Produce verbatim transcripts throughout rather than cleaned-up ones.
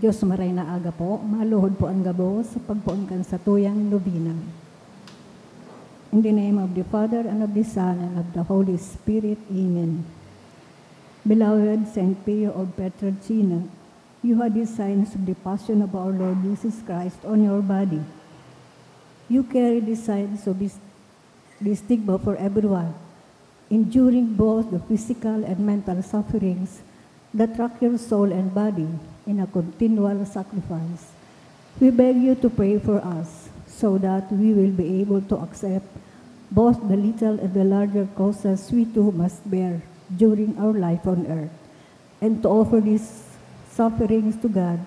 Diyos, maray na aga po, maluhod po ang gabos sa pagpoon kan satuyang nobena. In the name of the Father, and of the Son, and of the Holy Spirit. Amen. Beloved Saint Pio of Pietrelcina, you had the signs of the passion of our Lord Jesus Christ on your body. You carry the signs of his, the stigma for everyone, enduring both the physical and mental sufferings that rack your soul and body in a continual sacrifice. We beg you to pray for us so that we will be able to accept both the little and the larger crosses we too must bear during our life on earth, and to offer these sufferings to God,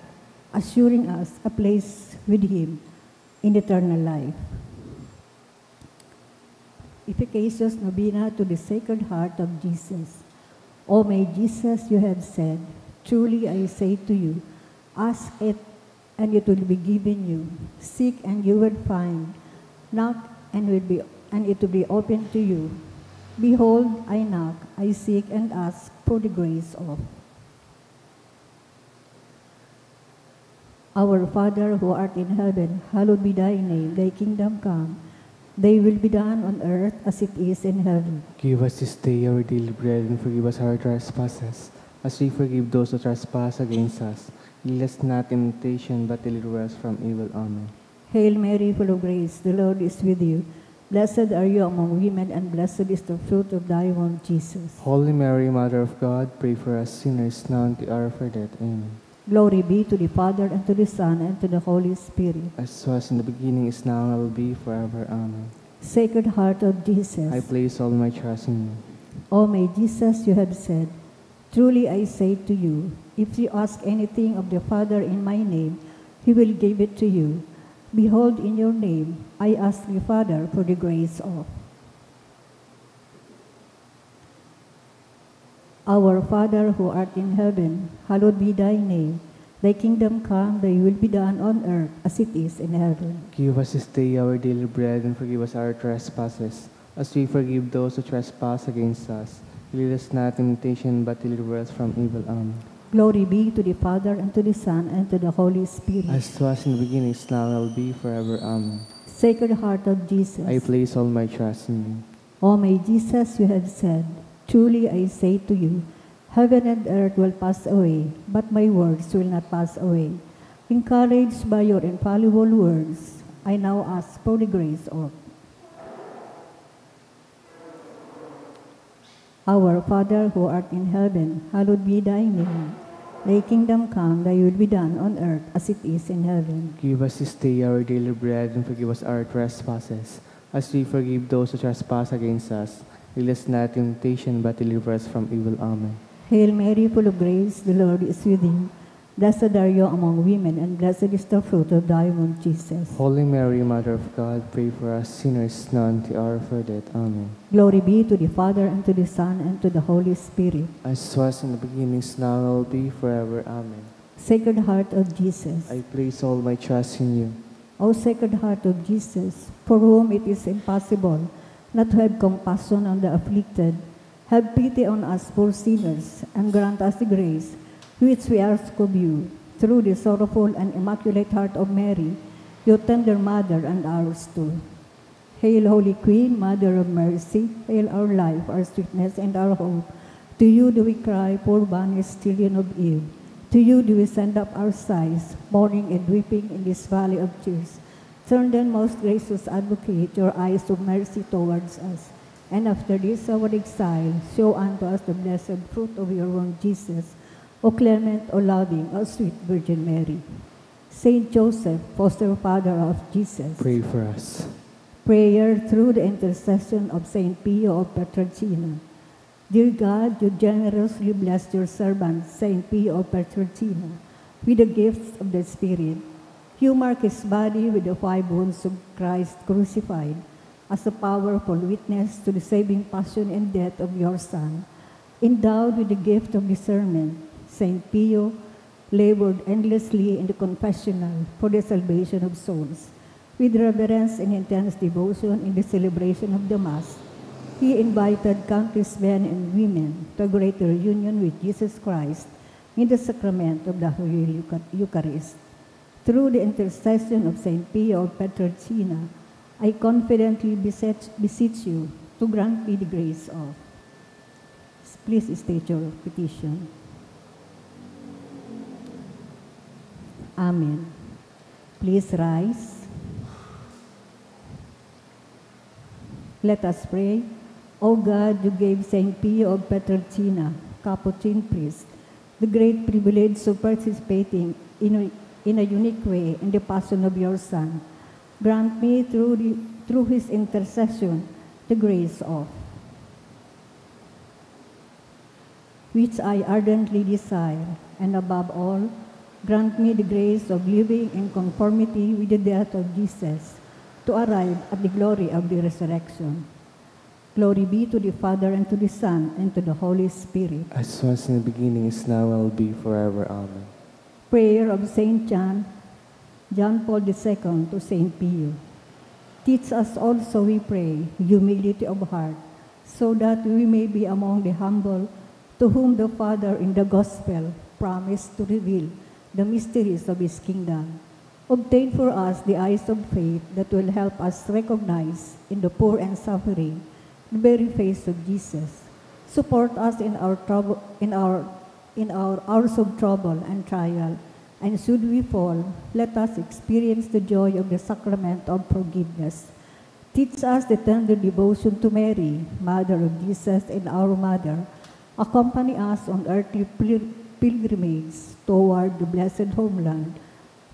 assuring us a place with Him in eternal life. Efficacious Novena to the Sacred Heart of Jesus. O my Jesus, you have said, "Truly I say to you, ask it, and it will be given you. Seek, and you will find. Knock, and will be, and it will be opened to you. Behold, I knock, I seek, and ask for the grace of." Our Father who art in heaven, hallowed be thy name. Thy kingdom come. Thy will be done on earth as it is in heaven. Give us this day our daily bread, and forgive us our trespasses, as we forgive those who trespass against us. Lead us not in temptation, but deliver us from evil. Amen. Hail Mary, full of grace, the Lord is with you. Blessed are you among women, and blessed is the fruit of thy womb, Jesus. Holy Mary, Mother of God, pray for us sinners, now and at the hour of our death. Amen. Glory be to the Father, and to the Son, and to the Holy Spirit. As was in the beginning, is now, and will be forever. Amen. Sacred Heart of Jesus. I place all my trust in you. O my Jesus, you have said, "Truly I say to you, if you ask anything of the Father in my name, He will give it to you. Behold, in your name, I ask the Father for the grace of." Our Father who art in heaven, hallowed be thy name. Thy kingdom come, thy will be done on earth as it is in heaven. Give us this day our daily bread, and forgive us our trespasses, as we forgive those who trespass against us. Lead us not in temptation, but deliver us from evil. Amen. Glory be to the Father, and to the Son, and to the Holy Spirit. As was in the beginning, is now, and will be forever. Amen. Sacred Heart of Jesus. I place all my trust in you. O my Jesus, you have said, "Truly I say to you, heaven and earth will pass away, but my words will not pass away." Encouraged by your infallible words, I now ask for the grace of. Our Father who art in heaven, hallowed be thy name. Thy kingdom come, thy will be done on earth as it is in heaven. Give us this day our daily bread, and forgive us our trespasses, as we forgive those who trespass against us. Lead us not in temptation, but deliver us from evil. Amen. Hail Mary, full of grace, the Lord is with you. Blessed are you among women, and blessed is the fruit of thy womb, Jesus. Holy Mary, Mother of God, pray for us sinners, now and at the hour of our death. Amen. Glory be to the Father, and to the Son, and to the Holy Spirit. As was in the beginning, is now, and will be forever. Amen. Sacred Heart of Jesus. I place all my trust in you. O Sacred Heart of Jesus, for whom it is impossible not to have compassion on the afflicted, have pity on us poor sinners, and grant us the grace which we ask of you, through the sorrowful and immaculate heart of Mary, your tender mother, and ours too. Hail, Holy Queen, Mother of Mercy, hail our life, our sweetness, and our hope. To you do we cry, poor banished children of Eve. To you do we send up our sighs, mourning and weeping in this valley of tears. Turn then, most gracious Advocate, your eyes of mercy towards us, and after this our exile, show unto us the blessed fruit of your womb, Jesus. O clement, O loving, O sweet Virgin Mary. Saint Joseph, foster father of Jesus. Pray for us. Prayer through the intercession of Saint Pio of Pietrelcina. Dear God, you generously blessed your servant, Saint Pio of Pietrelcina, with the gifts of the Spirit. You mark his body with the five wounds of Christ crucified as a powerful witness to the saving passion and death of your Son. Endowed with the gift of discernment, Saint Pio labored endlessly in the confessional for the salvation of souls. With reverence and intense devotion in the celebration of the Mass, he invited countless men and women to a greater union with Jesus Christ in the sacrament of the Holy Euchar- Eucharist. Through the intercession of Saint Pio of Pietrelcina, I confidently beseech, beseech you to grant me the grace of. Please state your petition. Amen. Please rise. Let us pray. O God, you gave Saint Pio of Pietrelcina, Capuchin priest, the great privilege of participating in a, in a unique way in the passion of your Son. Grant me through, the, through his intercession the grace of which I ardently desire, and above all, grant me the grace of living in conformity with the death of Jesus, to arrive at the glory of the resurrection. Glory be to the Father, and to the Son, and to the Holy Spirit. As was in the beginning, is now, and will be forever. Amen. Prayer of Saint John, John Paul the Second to Saint Pio. Teach us also, we pray, humility of heart, so that we may be among the humble, to whom the Father in the Gospel promised to reveal the mysteries of His kingdom. Obtain for us the eyes of faith that will help us recognize in the poor and suffering the very face of Jesus. Support us in our trouble, in our in our hours of trouble and trial, and should we fall, let us experience the joy of the sacrament of forgiveness. Teach us the tender devotion to Mary, Mother of Jesus and our Mother. Accompany us on earthly pil- pilgrimage toward the blessed homeland,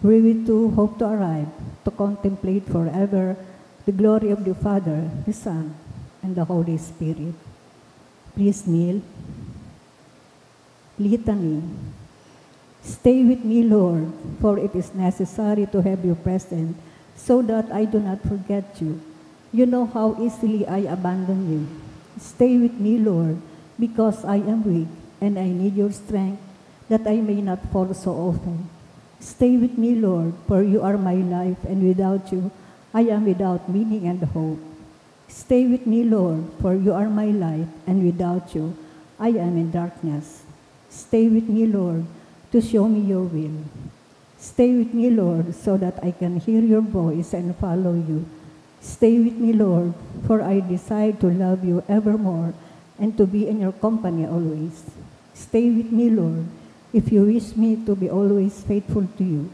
where we too hope to arrive to contemplate forever the glory of the Father, the Son, and the Holy Spirit. Please kneel. Litany. Stay with me, Lord, for it is necessary to have you present so that I do not forget you. You know how easily I abandon you. Stay with me, Lord, because I am weak and I need your strength that I may not fall so often. Stay with me, Lord, for you are my life, and without you, I am without meaning and hope. Stay with me, Lord, for you are my light, and without you, I am in darkness. Stay with me, Lord, to show me your will. Stay with me, Lord, so that I can hear your voice and follow you. Stay with me, Lord, for I desire to love you evermore and to be in your company always. Stay with me, Lord, if you wish me to be always faithful to you.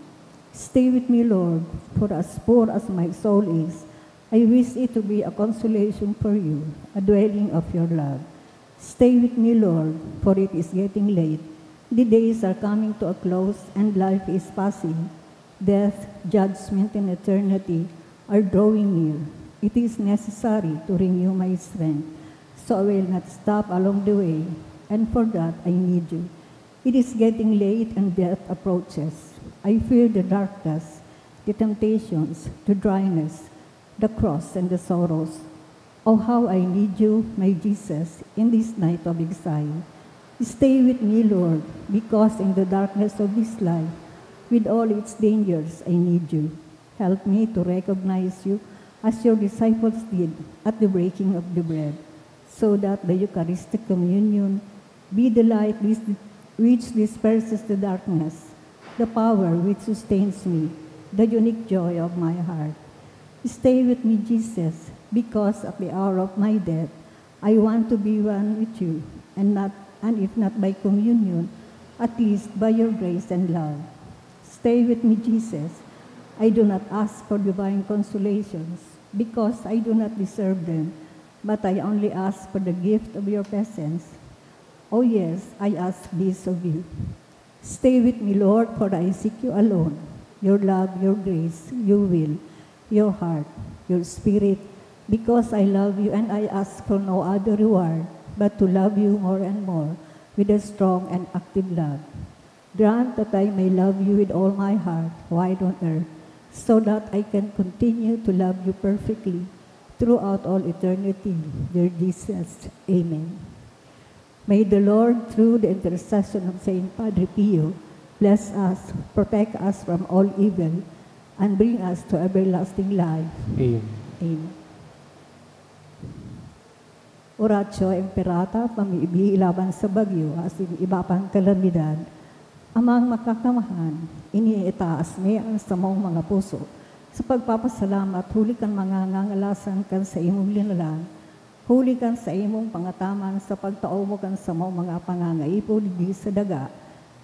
Stay with me, Lord, for as poor as my soul is, I wish it to be a consolation for you, a dwelling of your love. Stay with me, Lord, for it is getting late. The days are coming to a close and life is passing. Death, judgment, and eternity are drawing near. It is necessary to renew my strength, so I will not stop along the way, and for that I need you. It is getting late and death approaches. I fear the darkness, the temptations, the dryness, the cross, and the sorrows. Oh, how I need you, my Jesus, in this night of exile. Stay with me, Lord, because in the darkness of this life, with all its dangers, I need you. Help me to recognize you as your disciples did at the breaking of the bread, so that the Eucharistic communion be the light dis-, which disperses the darkness, the power which sustains me, the unique joy of my heart. Stay with me, Jesus, because at the hour of my death, I want to be one with you, and not, and if not by communion, at least by your grace and love. Stay with me, Jesus. I do not ask for divine consolations, because I do not deserve them, but I only ask for the gift of your presence. Oh yes, I ask this of you. Stay with me, Lord, for I seek you alone. Your love, your grace, your will, your heart, your spirit, because I love you and I ask for no other reward but to love you more and more with a strong and active love. Grant that I may love you with all my heart while on earth, so that I can continue to love you perfectly throughout all eternity. Dear Jesus, amen. May the Lord, through the intercession of Saint Padre Pio, bless us, protect us from all evil, and bring us to everlasting life. Amen. Amen. Oratio Imperata, pamibi laban sa bagyo asin iba pang kalamidad. Amang Makakamhan, iniitaas mi an samong mga puso sa pagpapasalamat huli kan mga ngangalasan kan saimong linalang, huli kan saimong pangataman sa pagtao mo kan samong mga pangangaipo digdi sa daga,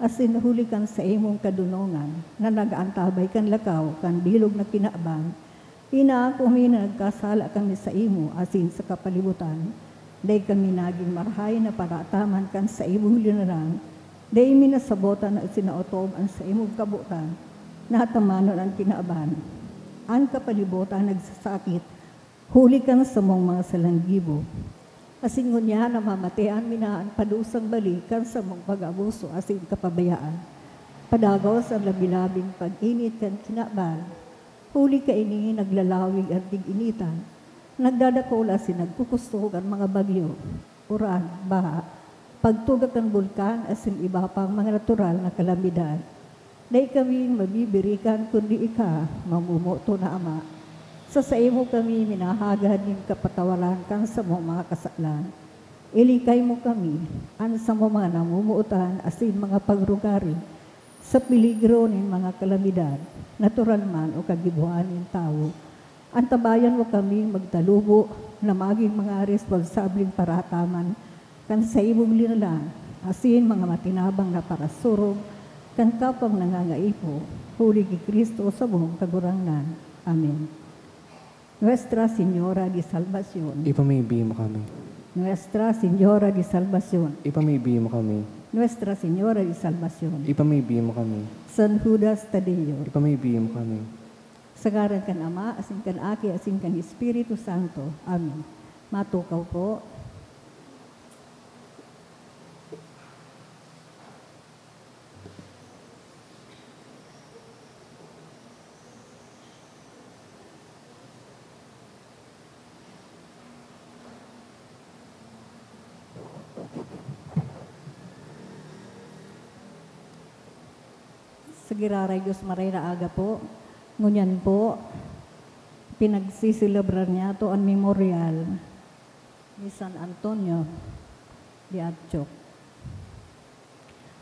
asin huli kan saimong kadonongan na nag-aantabay kan lakaw kan bilog na kinaban. Inaako mi na nagkasala kami saimo asin sa kapalibutan. Dai kami nagin marahay na parataman kan saimong linalang. Dai mi nasabotan asin naotob an saimong kabotan. Natamanon an kinaban. An kapalibutan nagsasakit huli kan samong mga salanggibo. Asin ngunyan namamatean mi na an padusang balik kan samong pag-abuso asin kapabayaan. Padagos an labi-labing pag-init kan kinaban. Huli kaini, naglalawig an tig-initan, nagdadakula asin nagkukusog an mga bagyo, uran, baha, pagtuga kan bulkan asin iba pang mga natural na kalamidad. Dai kami mabibirikan kundi ika, mamomoton na Ama. Sa saimo kami minahagad nin kapatawaran kan samong mga kasalan. Ilikay mo kami, an samong mga namomotan asin mga pagrugari, sa peligro nin mga kalamidad, natural man o kagibohan nin tawo. Antabayan mo kaming magtalubo na magin mga responsableng parataman kan saimong linalang, asin mga matinabang na parasurog kan kapwang nangangaipo, huli ki Cristo samong Kagurangnan. Amen. Nuestra Señora de Salvacion. Ipamibi mo kami. Nuestra Señora de Salvacion. Ipamibi mo kami. Nuestra Señora de Salvacion. Ipamibi mo kami. San Judas Tadeo. Ipamibi mo kami. Sa ngaran kan Ama, asin kan Aki, asin kan Espiritu Santo. Amen. Matukaw po. Sa giraray Diyos, maray na aga po. Ngunyan po, pinagsiselebrar niyato an memorial ni San Antonio de Antioch.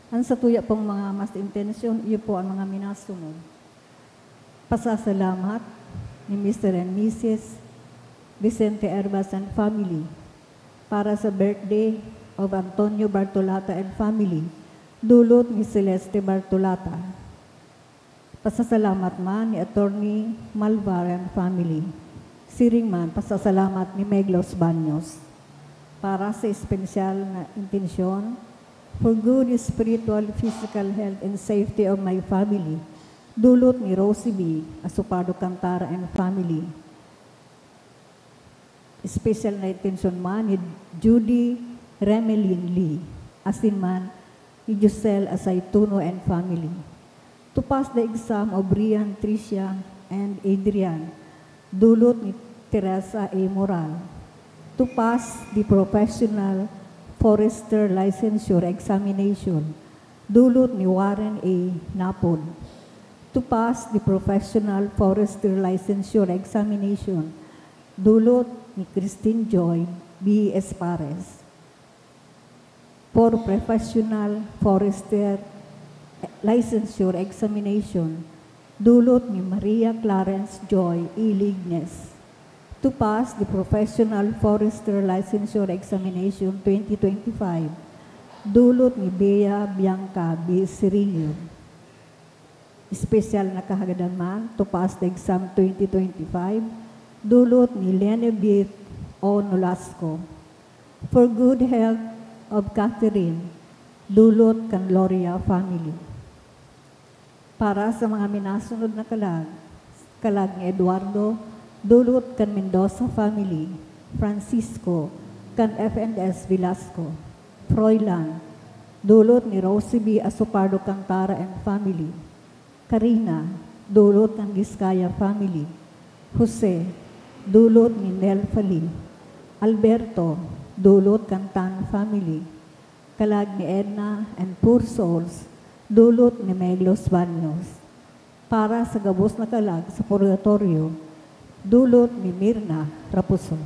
An satuya pong mga mas intensyon, iyo po ang mga minasunod. Pasasalamat ni Mister and Missus Vicente Herbas and family para sa birthday of Antonio Bartolata and family, dulot ni Celeste Bartolata. Pasasalamat man ni Attorney Malvar and family. Siring man, pasasalamat ni Meglos Baños. Para sa espesyal na intensyon, for good spiritual, physical health, and safety of my family, dulot ni Rosie B. Asopado Cantara and family. Espesyal na intensyon man ni Judy Remelin Lee, asin man ni Giselle Asaituno and family. To pass the exam of Brian, Tricia, and Adrian, dulot ni Teresa A. Moral. To pass the professional forester licensure examination, dulot ni Warren A. Napon. To pass the professional forester licensure examination, dulot ni Christine Joy B. Espares. For professional forester licensure examination, dulot ni Maria Clarence Joy E. Lignes. To pass the professional forester licensure examination twenty twenty-five, dulot ni Bea Bianca B. Cirillo. Espesyal na kahagadan man, to pass the exam twenty twenty-five, dulot ni Lenevit O. Nolasco. For good health of Catherine, dulot kan Gloria family. Para sa mga minasunod na kalag, kalag ni Eduardo, dulot kan Mendoza family, Francisco, kan F and S Velasco, Froilan, dulot ni Rosie B. Asopardo Cantara and family, Karina, dulot kan Vizcaya family, Jose, dulot ni Nel Fali, Alberto, dulot kan Tan family, kalag ni Edna and Poor Souls, dulot ni Meglos Baños. Para sa gabos na kalag sa purgatorio, dulot ni Mirna Raposon.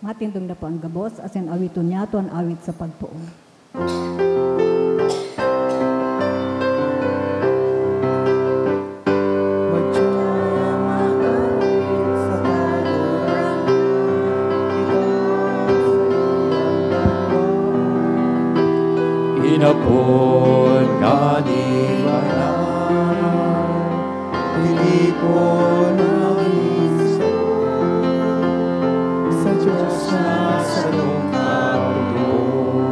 Matindog na po ang gabos, asin awiton niyato an awit sa pagpoon. Inapod ka di banal, tinipon ang Kristo sa Diyos na sarong katubos.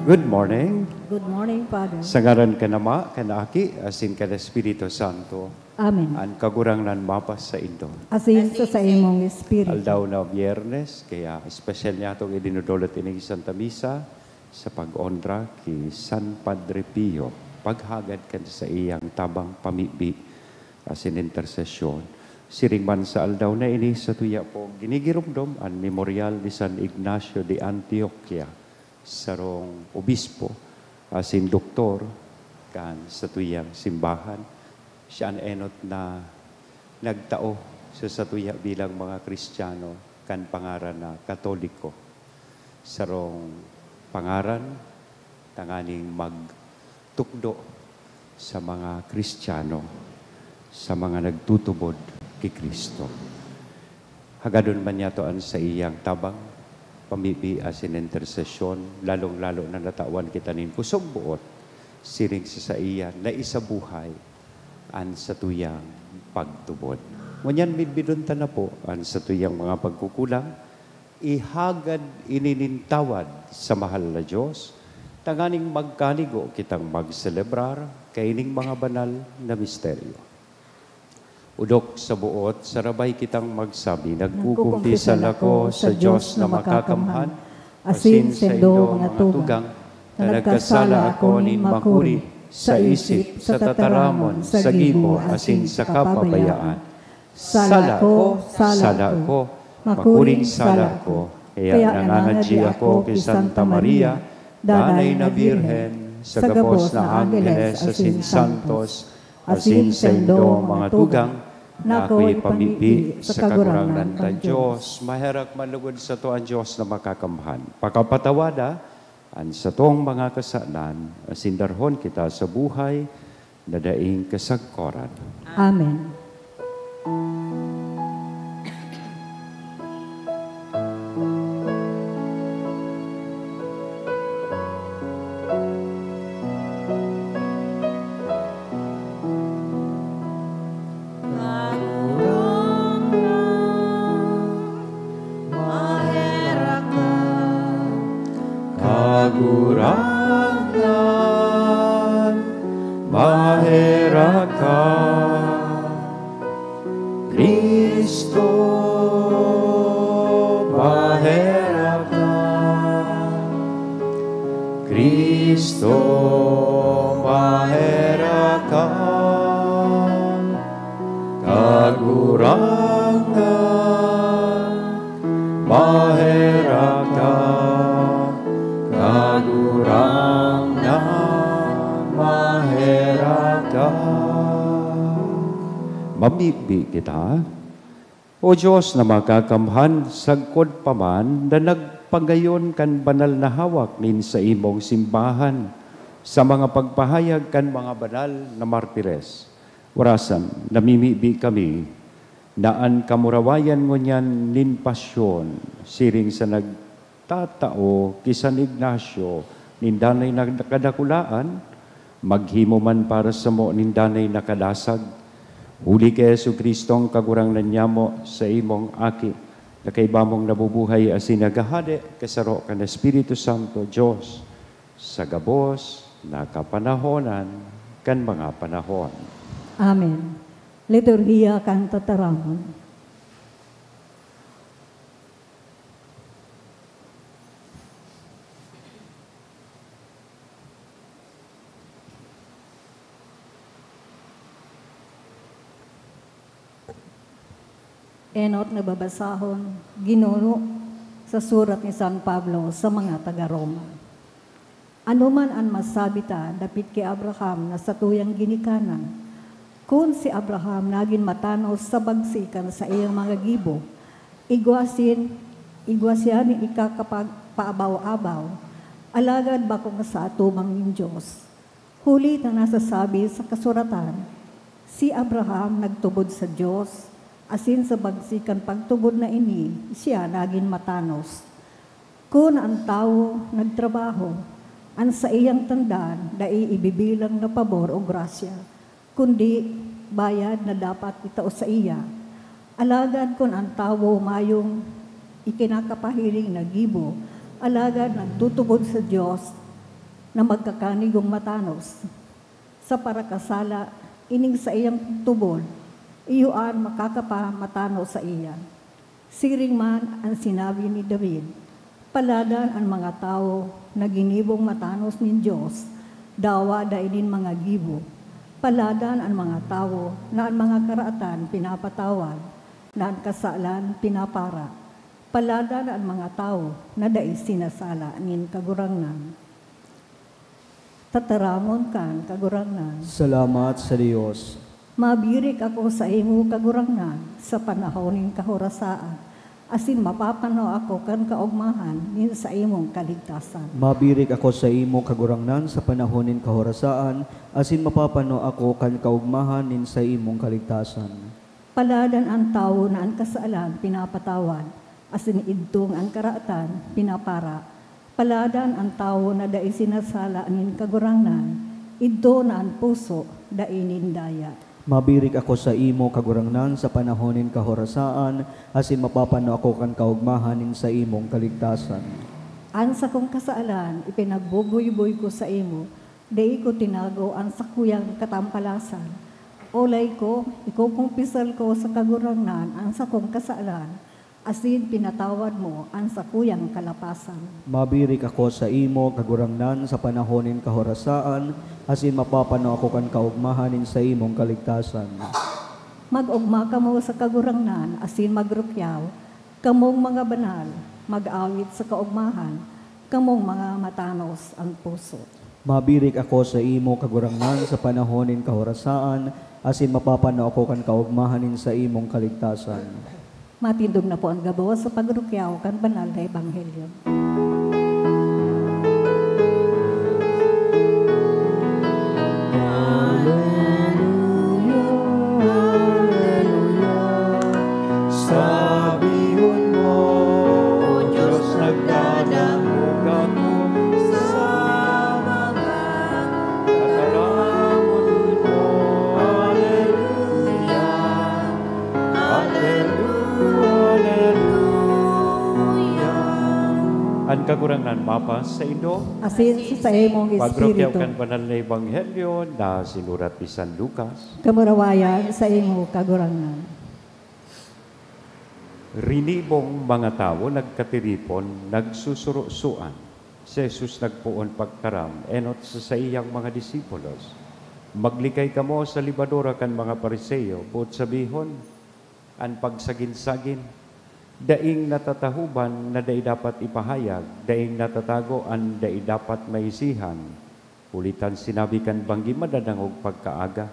Good morning. Good morning, Father. Sa ngaran kan Ama, kan Aki, asin kan Espiritu Santo. Amen. An Kagurangnan mapasaindo. Asin sa saimong espiritu. Aldaw na Biyernes, kaya espesyal niyatong idinudulot ining Santa Misa sa pag-onra ki San Padre Pio, paghagad kan saiyang tabang pamibi asin intersesyon. Siring man sa aldaw na ini, satuya po ginigiromdom an Memorial ni San Ignacio de Antioquia, sarong obispo asin doktor kan satuyang simbahan. Siya an enot na nagtao sa satuya bilang mga Kristiyano kan pangaran na Katoliko. Sarong pangaran tanganing magtukdo sa mga Kristiyano, sa mga nagtutubod ki Cristo. Hagadon man niyato an saiyang tabang, pamibi asin intersesyon, lalong-lalo na natawan kita nin kusog boot, siring sa saiya na isabuhay an satuyang pagtubod. Ngunyan, midbidon ta na po an satuyang mga pagkukulang, ihagad ini nin tawad sa mahal na Dios, tanganing magkanigo kitang magselebrar kaining mga banal na misteryo. Odok sa boot, sarabay kitang magsabi, "Nagkukumpisal ako sa Dios na makakamhan, asin saindo, mga tugang, na nagkasala ako nin makuri, sa isip, sa tataramon, sa gibo, asin sa kapabayaan. Sala ko, sala ko, makuring sala ko. Kaya nangangadyi ako ki Santa Maria, Danay na Birhen, sa gabos na angheles asin santos, asin saindo, mga tugang, na ako'y pamibi sa Kagurangnan kan Dios." Maherak man lugod sato an Dios na makakamhan, pakapatawada an satong mga kasalan, asin darhon kita sa buhay na daing kasagkoran. Amen. Kagurangnan, maherak ka. Cristo, maherak ka. Cristo, maherak ka. Kagurangnan, maherak ka. Kagurangnan, maherak ka. Mamibi kita. O Dios na makakamhan, sagkod pa man na nagpagayon kan banal na hawak nin saimong simbahan sa mga pagpahayag kan mga banal na martires, warasan namimibi kami na an kamurawayan ngunyan nin pasyon, siring sa nagtatao ki San Ignacio nin danay na kadakulaan, maghimo man para samo nin danay na kadasag, huli ki Jesu-Cristo an Kagurangnan nyamo, saimong Aki, na kaiba mong nabubuhay asin naghahade kasaro kan Espiritu Santo, Dios, sa gabos na kapanahonan kan mga panahon. Amen. Liturhiya kan Tataramon. Enot na babasahon, ginuno sa surat ni San Pablo sa mga taga-Roma. Anoman an masabi ta dapit ki Abraham na satuyang ginikanan, kun si Abraham nagin matanos sa bagsi kan saiyang mga gibo, igwa sin Igwa siya nin ikakapagpaabaw-abaw, alagad bakong sa atubang nin Dios. Huli ta nasasabi sa kasuratan, "Si Abraham nagtubod sa Dios, asin sa bagsi kan pagtubod na ini, siya nagin matanos." Kun an tawo nagtrabaho, an saiyang tandaan dai ibibilang na pabor o grasya, kundi bayad na dapat itao saiya. Alagad kun an tawo mayong ikinakapahiling na gibo, alagad nagtutubod sa Dios na magkakanigong matanos sa parakasala, ining saiyang tubod, iyo an makakapamatanos saiya. Siring man an sinabi ni David, "Paladan an mga tawo na ginibong matanos nin Dios, dawa dai nin mga gibo. Paladan an mga tawo na an mga karatan pinapatawad, na an kasalan pinapara. Paladan an mga tawo na dai sinasala nin Kagurangnan." Tataramon kan Kagurangnan. Salamat sa Dios. Mabirik ako saimo, Kagurangnan, sa panahon nin kahorasaan, asin mapapano ako kan kaogmahan nin saimong kaligtasan. Mabirik ako saimo, Kagurangnan, sa panahon nin kahorasaan, asin mapapano ako kan kaogmahan nin saimong kaligtasan. Paladan an tawo na an kasalan pinapatawad, asin idtong an karatan pinapara. Paladan an tawo na dai sinasala nin Kagurangnan, idto na an puso dai nin daya. Mabirik ako saimo, Kagurangnan, sa panahon nin kahorasaan, asin mapapano ako kan kaogmahan nin saimong kaligtasan. An sakong kasalan ipinagbubuyboy ko saimo, dai ko tinago an sakuyang katampalasan. Olay ko, ikokumpisal ko sa Kagurangnan an sakong kasalan, asin pinatawad mo an sakuyang kalapasan. Mabirik ako saimo, Kagurangnan, sa panahon nin kahorasaan, asin mapapano ako kan kaogmahan nin saimong kaligtasan. Mag-ogma kamo sa Kagurangnan asin magrukyaw, kamong mga banal, mag-awit sa kaogmahan, kamong mga matanos an puso. Mabirik ako saimo, Kagurangnan, sa panahon nin kahorasaan, asin mapapano ako kan kaogmahan nin saimong kaligtasan. Matindog na po an gabos sa pagrukyaw kan banal na ebanghelyo. Hallelujah, hallelujah. Sabihon mo, O Diyos, nagdadangog ako sa mga tataramon mo. Hallelujah. Hallelujah, hallelujah. An Kagurangnan mapasaindo. Asin sa saimong Pagrukyaw espiritu. Kan banal na ebanghelyo na sinurat ni San Lucas. Kamurawayan sa imo, Kagurangnan. Rinibong mga tawo nagkatiripon, nagsusurosoan. Si Jesus nagpoon pagtaram, enot sa saiyang mga disipulos, "Maglikay kamo sa lebadura kan mga Fariseo, boot sabihon, an pagsagin-sagin, daing natatahoban na dai dapat ipahayag, daing natatago an dai dapat maisihan. Huli ta an sinabi kan banggi madadangog pagkaaga,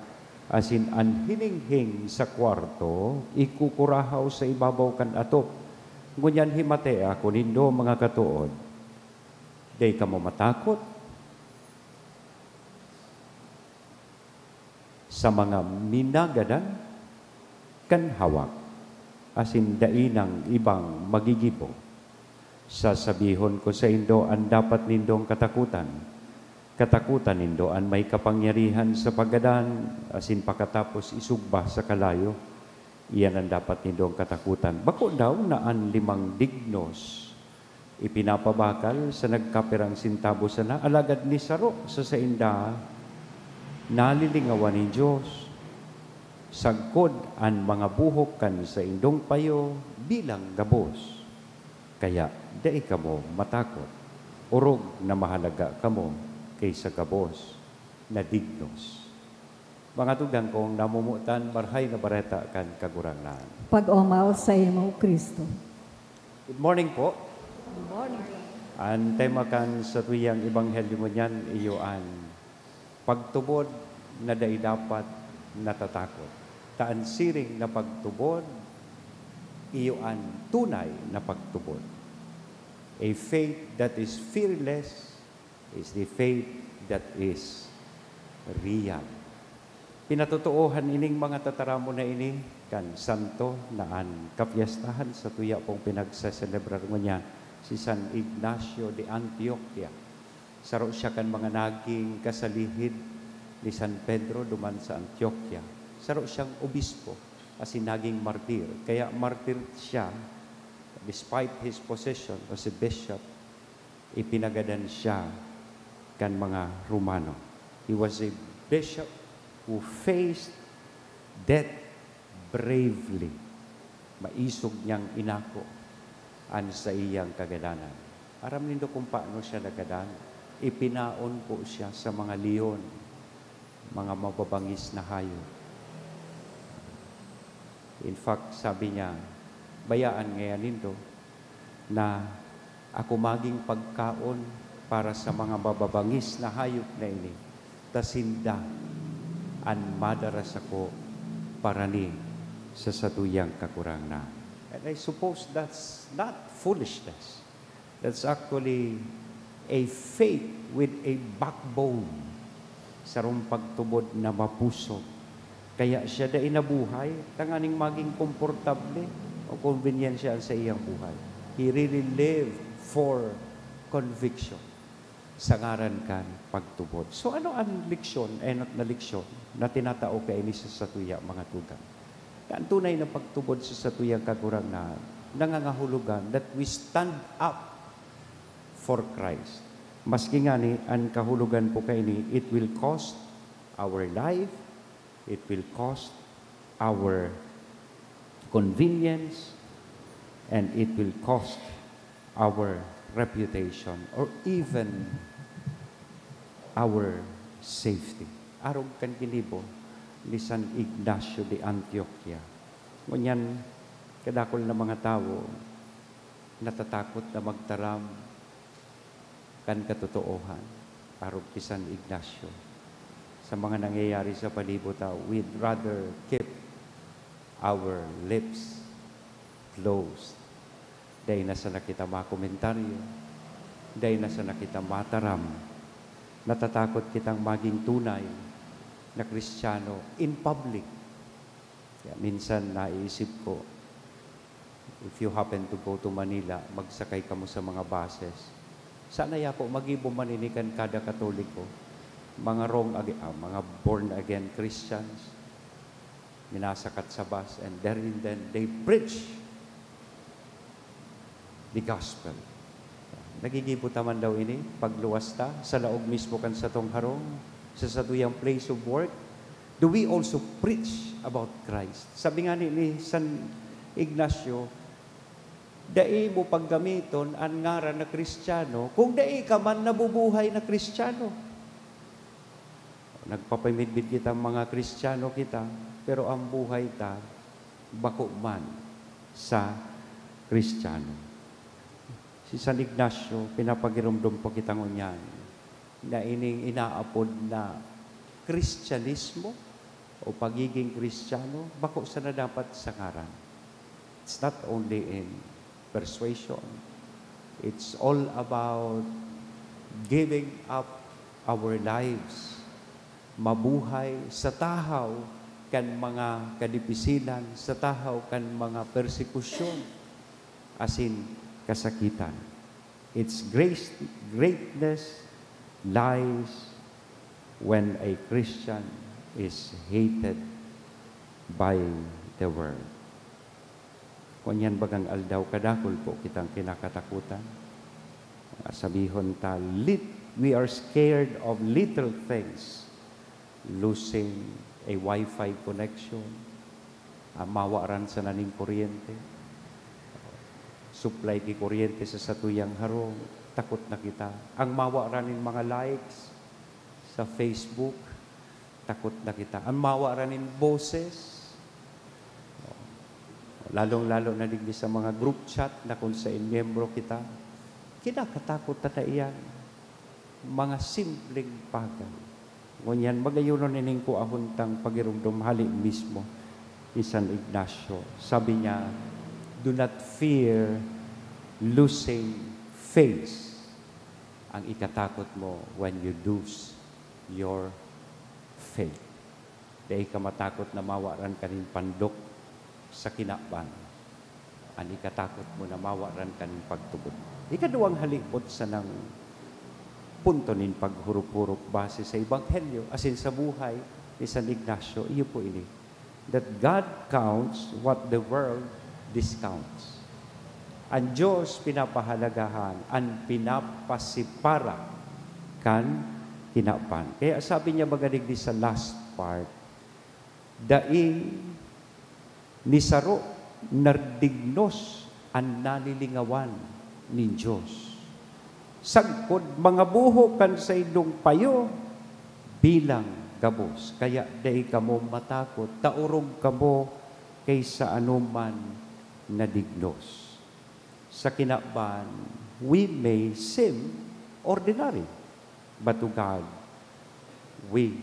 asin an hininghing sa kwarto ikukurahaw sa ibabaw kan atop. Ngunyan himatea ako nindo, mga katood, dai kamo matakot sa mga minagadan kan hawak, asin dai nang ibang magigibo. Sasabihon ko saindo an dapat nindong katakotan. Katakotan nindo an may kapangyarihan sa paggadan, asin pakatapos isugba sa kalayo. Iyan an dapat nindong katakotan. Bako daw na an limang dignos ipinapabakal sa nagkapirang sentabo sana, alagad ni saro sa sainda nalilingawan nin Dios. Sagkod an mga buhok kan saindong payo bilang gabos. Kaya dai kamo matakot, orog na mahalaga kamo ki sa gabos na dignos." Mga tugang kong namomotan, Marahay na Bareta kan Kagurangnan. Pag-omaw saimo, Cristo. Good morning po. Good morning. An tema kan satuyang ebanghelyo ngunyan iyo an pagtubod na dai dapat natatakot. Ta an siring na pagtubod iyo an tunay na pagtubod. A faith that is fearless is the faith that is real. Pinatotoohan ining mga tataramon na ini kan santo na an kapyestahan sa tuya pong pinagseselebrar ngunyan, si San Ignacio de Antioquia. Saro siya kan mga naging kasalihid ni San Pedro duman sa Antioquia. Saro siyang obispo asin naging martir. Kaya martir siya despite his position as a bishop, ipinagadan siya kan mga Romano. He was a bishop who faced death bravely. Maisog niyang inako an saiyang kagadanan. Aram nindo kung paano siya nagadan? Ipinaon po siya sa mga leon, mga mababangis na hayop. In fact, sabi niya, "Bayaan ngaya nindo na ako maging pagkaon para sa mga mababangis na hayop na ini, ta sinda an madara sako parani sa satuyang Kagurangnan." And I suppose that's not foolishness. That's actually a faith with a backbone. Sarong pagtubod na mapusog. Kaya siya dai nabuhay tanganing maging komportable o konbinyensya sa iyang buhay. He really lived for conviction sa ngaran kan pagtubod. So, ano an leksyon, enot na leksyon na tinatao kaini sa satuya, mga tugang? An tunay na pagtubod sa satuyang Kagurangnan nangangahulugan that we stand up for Christ. Maski ngani an kahulogan po kaini, it will cost our life, it will cost our convenience, and it will cost our reputation or even our safety. Arog kan ginibo ni San Ignacio de Antioquia. Ngunyan, kadakul na mga tawo natatakot na magtaram kan katotoohan, arog ki San Ignacio. Sa mga nangyayari sa palibot ta, we'd rather keep our lips closed. Dai na sana kita makomentaryo, dai na sana kita mataram. Natatakot kitang maging tunay na Kristiyano in public. Kaya minsan naiisip ko, if you happen to go to Manila, magsakay kamo sa mga buses. Sana yapo magibo man ini kan kada Katoliko. Mga wrong ag-, ah, mga born again Christians, minasakat sa bus, and there and then they preach the gospel. Nagigibo ta man daw ini, pagluwas ta, sa laog mismo kan satong harong, sa satuyang place of work? Do we also preach about Christ? Sabi nga ni, ni San Ignacio, "Dai mo paggamiton an ngaran na Kristiyano kung dai ka man nabubuhay na Kristiyano." Nagpapamidbid kita, mga Kristiyano kita, pero ang buhay ta bako man sa Kristiyano. Si San Ignacio, pinapagiromdom po kita ngunyan na ining inaapod na Kristyanismo o pagiging Kristiyano, bako sana dapat sa ngaran. It's not only in persuasion. It's all about giving up our lives, mabuhay sa tahaw kan mga kadipisilan, sa tahaw kan mga persekusyon asin kasakitan. Its grace, greatness lies when a Christian is hated by the world. Ngunyan bagang aldaw, kadakul po kitang kinakatakutan. Sabihon ta, lit-, we are scared of little things. Losing a Wi-Fi connection, ang mawaran sana nin kuryente, supply ki kuryente sa satuyang harong, takot na kita. Ang mawaran nin mga likes sa Facebook, takot na kita. Ang mawaran nin boses, lalong-lalo na digdi sa mga group chat na kung sain miyembro kita, kinakatakot ta kaiyan. Mga simpleng bagay. Ngunyan, magayonon ining kuahon tang pagiromdom hali mismo ni San Ignacio. Sabi niya, "Do not fear losing face ang ikatakot mo when you lose your faith. Dai ka matakot na mawaran ka nin pandok sa kinaban. An ikatakot mo na mawaran ka nin pagtubod. Ikaduwang halipot sanang punto nin paghurup-hurup base sa Ebanghelyo asin sa buhay ni San Ignacio, iyo po ini, that God counts what the world discounts. An Diyos pinapahalagahan an pinapasipara kan kinaban. Kaya sabi niya, mga digdi, sa last part, "Dai ni saro na dignos an nalilingawan nin Dios. Sagkod mga buho kan saindong payo bilang gabos. Kaya dai kamo matakot ta orog kamo ki sa anoman na dignos." Sa kinaban, we may seem ordinary, but to God, we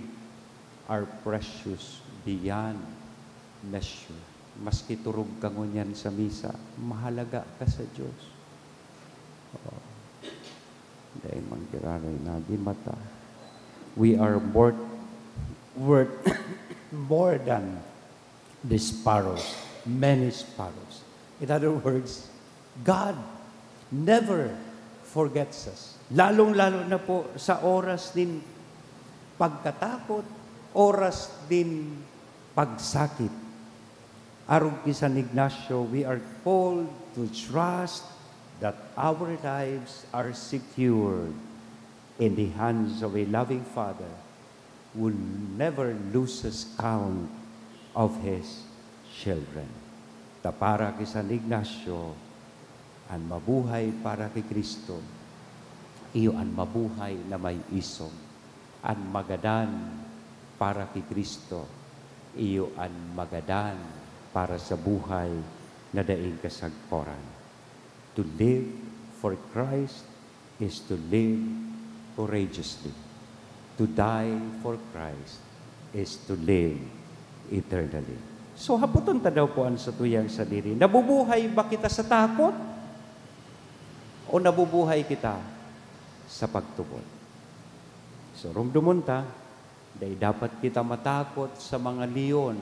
are precious beyond measure. Maski turog ka ngunyan sa misa, mahalaga ka sa Diyos. Oh. Dai man giraray na di mata. We are more, worth more than the sparrows, many sparrows. In other words, God never forgets us. Lalong-lalo na po sa oras nin pagkatakot, oras nin pagsakit. Arog ki San Ignacio, we are called to trust that our lives are secured in the hands of a loving Father who never loses count of His children. Ta para ki San Ignacio, an mabuhay para ki Cristo, iyo an mabuhay na may isog. An magadan para ki Cristo, iyo an magadan para sa buhay na daing kasagkoran. To live for Christ is to live courageously. To die for Christ is to live eternally. So, hapoton ta daw po an satuyang sadiri, nabubuhay ba kita sa takot? O nabubuhay kita sa pagtubod? So, rumdomon ta, dai dapat kita matakot sa mga leon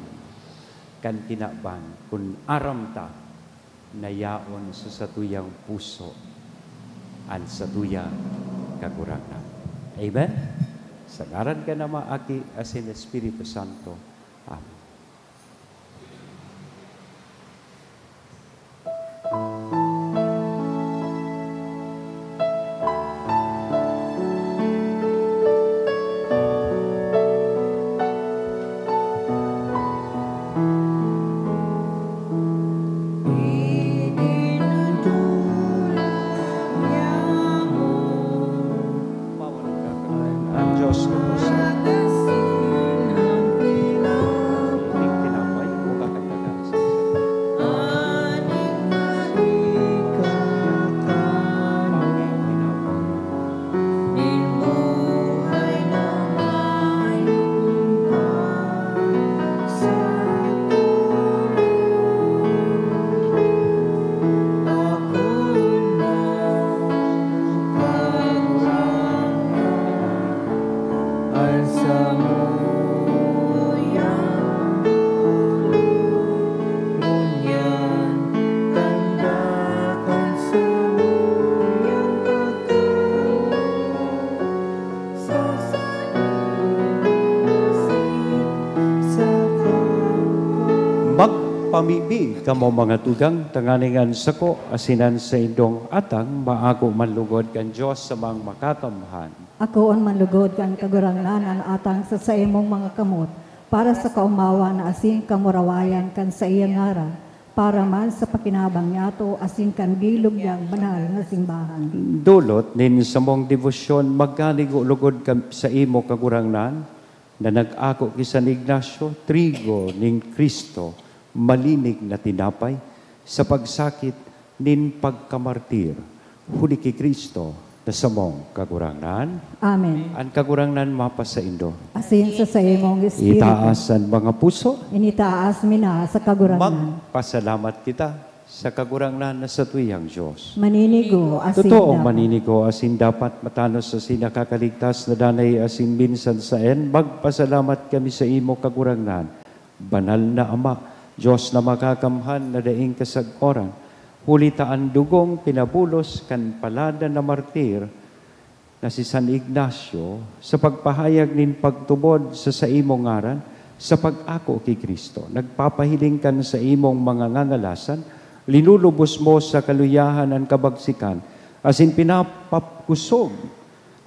kan kinaban, kun aram ta na yaon sa satuyang puso an satuyang Kagurangnan. Amen? Sa ngaran kan Ama, Aki, asin Espiritu Santo. Amen. An Diyos na po sa ating tinapay, o kakailangan sa Magpamibi kamo, mga tugang, tanganing an sako asin an saindong atang maago man lugod kan Dios sa mga makakamhan. Akoon man lugod kan Kagurangnan an atang sa saimong mga kamot, para sa kaomawan asin kamurawayan kan saiyang ngaran, para man sa pakinabang niyato asin kan bilog niyang banal na simbahan. Dulot nin samong debosyon, magkanigo lugod kam-, sa imo, Kagurangnan, na nag-ako ki San Ignacio, trigo nin Cristo, malinig na tinapay, sa pagsakit nin pagkamartir, huli ki Cristo na samong Kagurangnan. Amen. An Kagurangnan mapasaindo. Asin sa saimong espiritu. Itaas an mga puso. Initaas mi na sa Kagurangnan. Magpasalamat kita. Sa Kagurangnan na satuyang Dios. Maninigo asin Totoong dapat. Maninigo asin dapat matanos asin nakakaligtas na danay asin minsan saen, magpasalamat kami sa imo, Kagurangnan. Banal na Ama, Dios na makakamhan na daing kasagkoran, huli ta an dugong pinabulos kan palada na martir, na si San Ignacio, sa pagpahayag nin pagtubod sa saimong ngaran, sa pag-ako ki Cristo, nagpapahiling kan saimong mga ngangalasan, linulubos mo sa kaluyahan an kabagsikan, asin pinapapkusog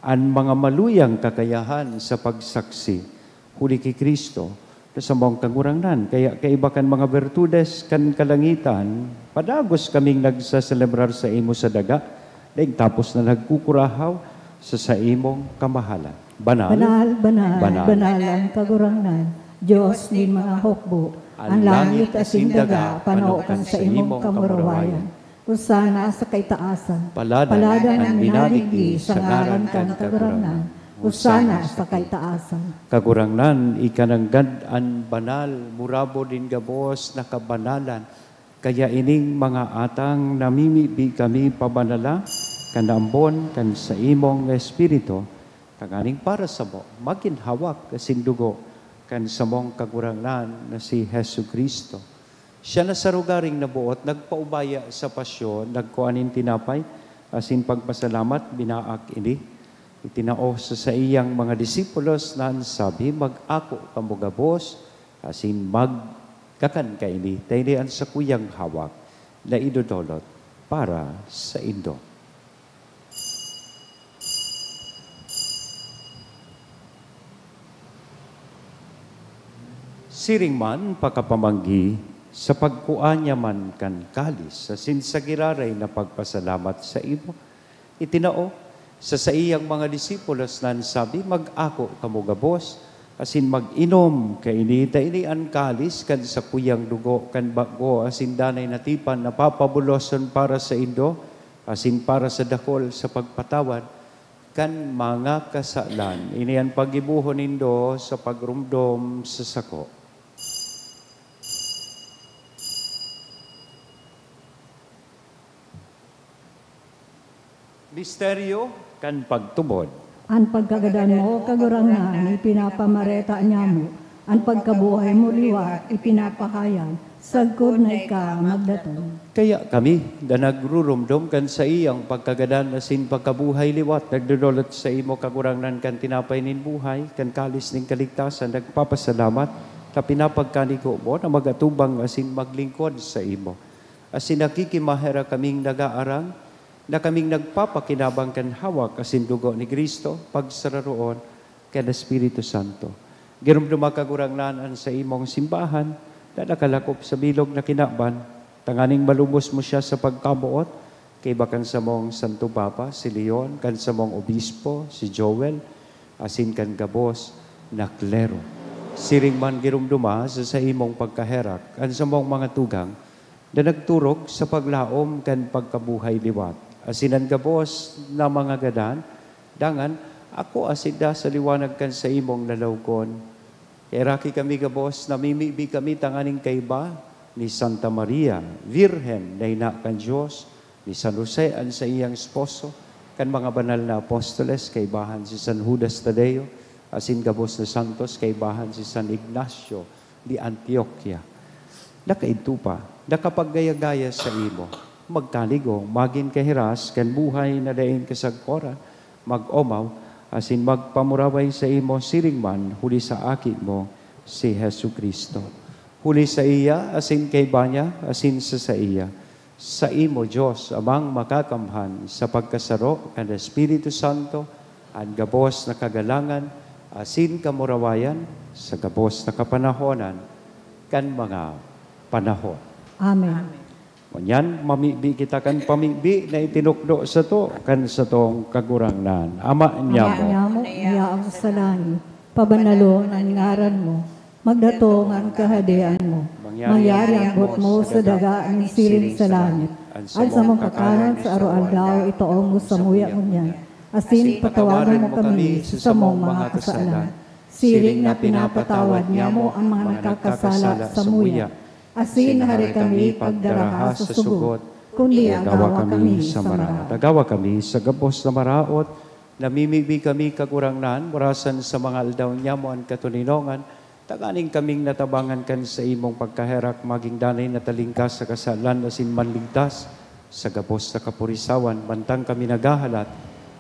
an mga maluyang kakayahan sa pagsaksi. Huli ki Cristo, na samong Kagurangnan, kaya kaiba kan mga bertudes kan kalangitan, padagos kaming nagsaselebrar sa imo sa daga, daing tapos na nagkukurahaw sa saimong kamahalan. Banal, Banal, banal, Banal. banal, ang Kagurangnan, Dios nin mga hukbo. An langit asin daga, pano kan saimong kamurawayan. Hosana sa kaitaasan. Paladan an minadigdi sa ngaran kan Kagurangnan. Hosana sa kaitaasan. Kagurangnan, ika nanggad an banal, murabo nin gabos na kabanalan. Kaya ining mga atang namimibi kami pabanala, kan ambon, kan saimong Espiritu, tanganing para samo, magin hawak asin dugo kan samong Kagurangnan na si Jesu-Cristo. Siya na sa rogaring naboot, nagpaubaya sa pasyon, nagkua nin tinapay, asin pagpasalamat, binaak ini. Itinao sa saiyang mga disipulos na an sabi, "Mag-ako kamo gabos, asin magkakan kaini, ta ini an sakuyang hawak na idodolot para saindo." Siring man pakapamanggi, sa pagkua niya man kan kalis asin sa giraray na pagpasalamat sa imo, itinao sa saiyang mga disipulos na an sabi, "Mag-ako kamo gabos, asin mag-inom kaini, ta ini an kalis kan sakuyang dugo kan bago asin danay na tipan na papabuloson para saindo asin para sa dakol sa pagpatawad kan mga kasalan. Ini an paggibohon nindo sa pagromdom sa sako." Misteryo kan pagtubod. An pagkagadan mo, Kagurangnan, ipinapamareta niamo. An pagkabuhay mo liwat, ipinapahayag, sagkod na ika magdatong. Kaya kami, na nagruromdom kan saiyang pagkagadan asin pagkabuhay liwat, nagdodolot sa imo, Kagurangnan, kan tinapay nin buhay, kan kalis nin kaligtasan, nagpapasalamat, ta pinapagkanigo mo na mag-atubang asin maglingkod sa imo. Asin nakikimaherak kaming nagaarang, na kaming nagpapakinabang kan hawak asin dugo ni Cristo, pagsararoon kan Espiritu Santo. Giromdoma, Kagurangnan, an saimong simbahan na nakalakop sa bilog na kinaban, tanganing malubos mo siya sa pagkamoot, kaiba kan samong Santo Papa, si Leon, kan samong Obispo, si Joel, asin kan gabos na klero. Siring man giromdoma sa saimong pagkaherak an samong mga tugang, na nagturog sa paglaom kan pagkabuhay liwat, asin an gabos na mga gadan, dangan akoa sinda sa liwanag kan saimong lalawgon. Kaheraki kami gabos, namimibi kami tanganing kaiba ni Santa Maria, Birhen na ina kan Dios, ni San Jose an saiyang esposo, kan mga banal na apostoles, kaibahan si San Judas Tadeo, asin gabos na santos, kaibahan si San Ignacio de Antioquia. Nakaidto pa, nakapaggaya-gaya sa imo, magkaligong, magin kahiras kan buhay na daing kasagkoran, mag-omaw, asin magpamuraway sa imo siring man huli sa Aki mo, si Jesu-Cristo. Huli sa iya, asin kaiba niya, asin sa saiya, sa imo, Dios, Amang Makakamhan, sa pagkasaro kan Espiritu Santo, an gabos na kagalangan asin kamurawayan sa gabos na kapanahonan kan mga panahon. Amen. Ngunyan, mamibi kita kan pamibi na itinukdo sato kan satong Kagurangnan. Ama niamo. Ama niamo, na yaon sa langit, pabanalon an ngaran mo. Magdatong an kahadean mo. Mangyari ang boot mo sa daga nin siring sa langit. An samong kakanon sa aroaldaw itao mo samuya ngunyan. Asin patawadan mo kami sa samong mga kasalan. Siring na pinapatawad niamo an mga nagkakasala samuya. Asin hare kami pagdaraha sa sugot, kundi agawa kami sa maraot. Agawa kami sa gabos na maraot, namimibi kami, Kagurangnan, orasan sa mga aldaw nyamo an katoninongan, tanganing kaming natabangan kan saimong pagkaherak, magin danay na talingkas sa kasalan asin manligtas sa gabos na kapurisawan, mantang kami naghahalat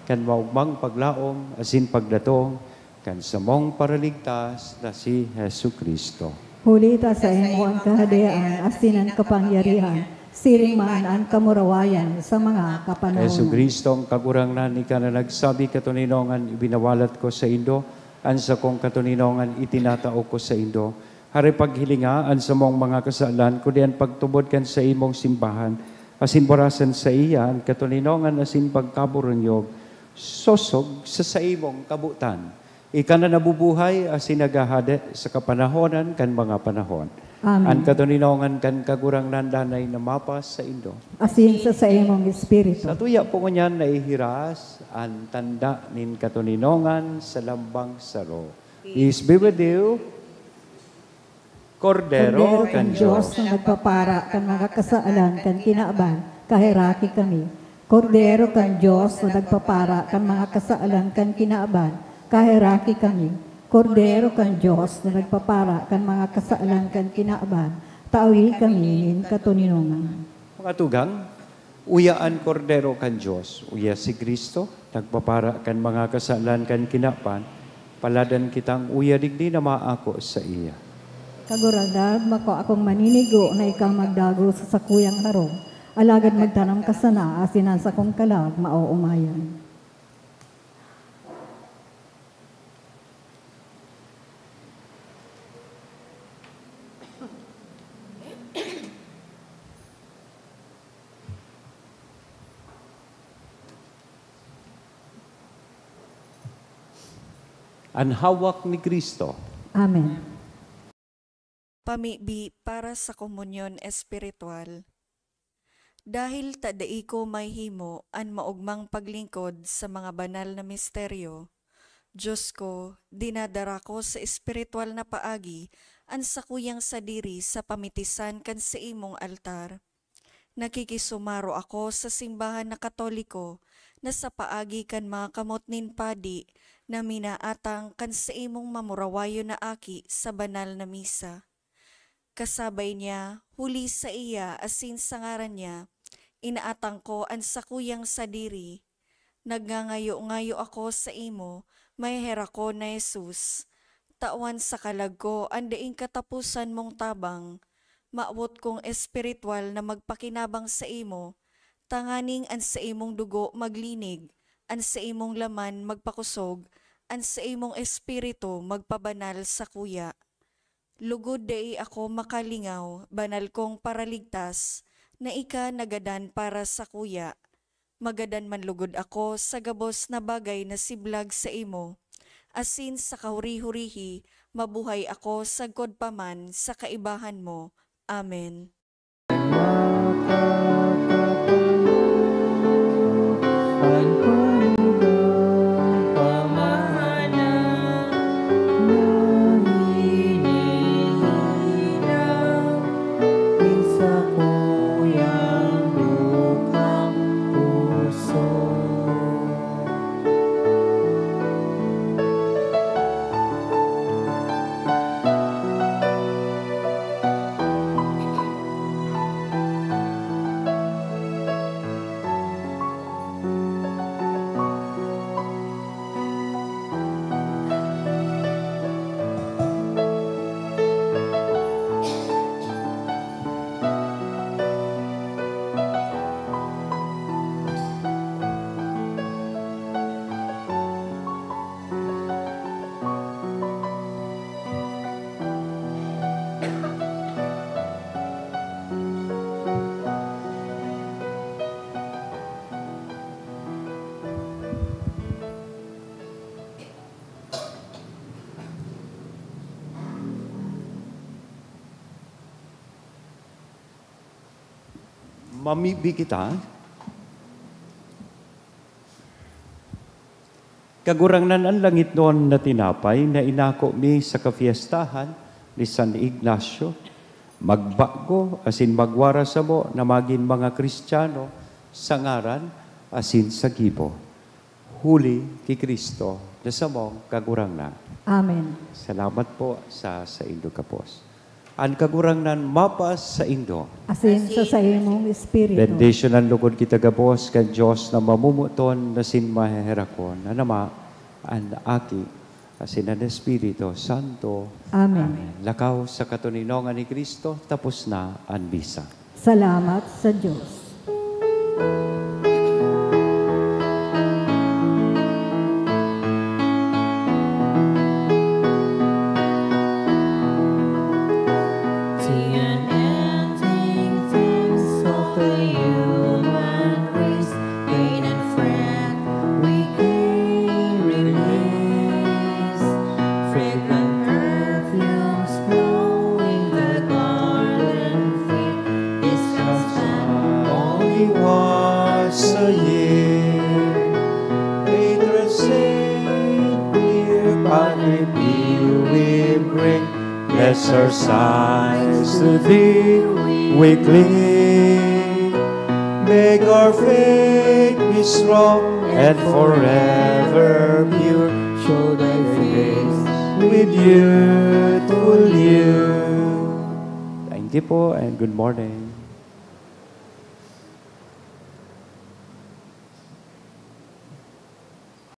kan maogmang paglaom asin pagdatong kan samong Paraligtas na si Jesu-Cristo. Huli ta saimo an Kahadean asin an kapangyarihan, siring man an kamurawayan sa mga kapanahonan. Jesu-Cristo, an Kagurangnan, ika na nagsabi, "Katoninongan ibinawalat ko saindo, an sakong katoninongan itinatao ko saindo." Hare, paghilinga an samong mga kasalan, kundi an pagtubod kan saimong simbahan, asin burasan saiya an katoninongan asin pagkaburunyog, sosog sa saimong kabotan. Ika na nabubuhay asin naghahade sa kapanahonan kan mga panahon. Amen. An katoninongan kan Kagurangnan danay na mapasaindo. Asin sa saimong espiritu. Sa tuya po ngunyan naihiras an tanda nin katoninongan sa lambang saro. Peace be with you. Kordero kan Dios na nagpapara kan mga kasalan kan kinaban, kaheraki kami. Kordero kan Dios na nagpapara kan mga kasalan kan kinaban, kaheraki kami. Kordero kan Dios na nagpapara kan mga kasalan kan kinaban, tawi kami nin katoninongan. Mga tugang, uya an Kordero kan Dios, uya si Cristo, nagpapara kan mga kasalan kan kinaban, paladan kitang uya digdi na maako saiya. Kagurangnan, makua akong maninigo na ika magdago sa sakuyang harong, alagad magtaram ka sana asin an sakong kalag maoomayan. An hawak ni Cristo. Amen. Pamibi para sa komunyon espiritual. Dahil ta dai ko mahimo an maogmang paglingkod sa mga banal na misteryo, Diyos ko, dinadara ko sa espiritual na paagi an sakuyang sadiri sa pamitisan kan saimong altar. Nakikisumaro ako sa simbahan na Katoliko na sa paagi kan mga kamot nin padi na minaatang kan saimong mamurawayon na aki sa banal na misa. Kasabay niya, huli saiya asin sa ngaran niya, inaatang ko an sakuyang sadiri. Nagngangayo-ngayo ako saimo, maheherakon na Jesus. Tawan sa kalag ko an daing kataposan mong tabang. Mawot kong espiritual na magpakinabang saimo, tanganing an saimong dugo maglinig, an saimong laman magpakosog, an saimong espiritu magpabanal sakuya. Lugod dai ako makalingaw, banal kong Paraligtas, na ika nagadan para sakuya. Magadan man lugod ako sa gabos na bagay na siblag saimo, asin sa kahuri-hurihi mabuhay ako sagkod pa man sa kaibahan mo. Amen. Mamibi kita. Kagurangnan, an langitnon na tinapay na inako mi sa kafiestahan ni San Ignacio, magbago asin magwara samo na magin mga Kristiyano sa ngaran asin sa gibo, huli ki Cristo na samong Kagurangnan. Amen. Salamat po sa saindo gabos. An Kagurangnan mapas saindo. Asin sa saimong espiritu. Bendisyonan logod kita gabos kan Dios na mamomoton asin maheherakon, an Ama, an Aki, asin an Espiritu Santo. Amen. Amen. Lakaw sa katoninongan ni Cristo, tapos na an misa. Salamat sa Dios. The unending things of the human race, pain and fret, we can release. Fragrant perfumes blowing the garden field, this comes only once a year. Patron saint, dear Padre Pio, we bring, bless our sighs, to thee we cling. Make our faith be strong and forever pure. Show thy face with youthful youth. Thank you po and good morning.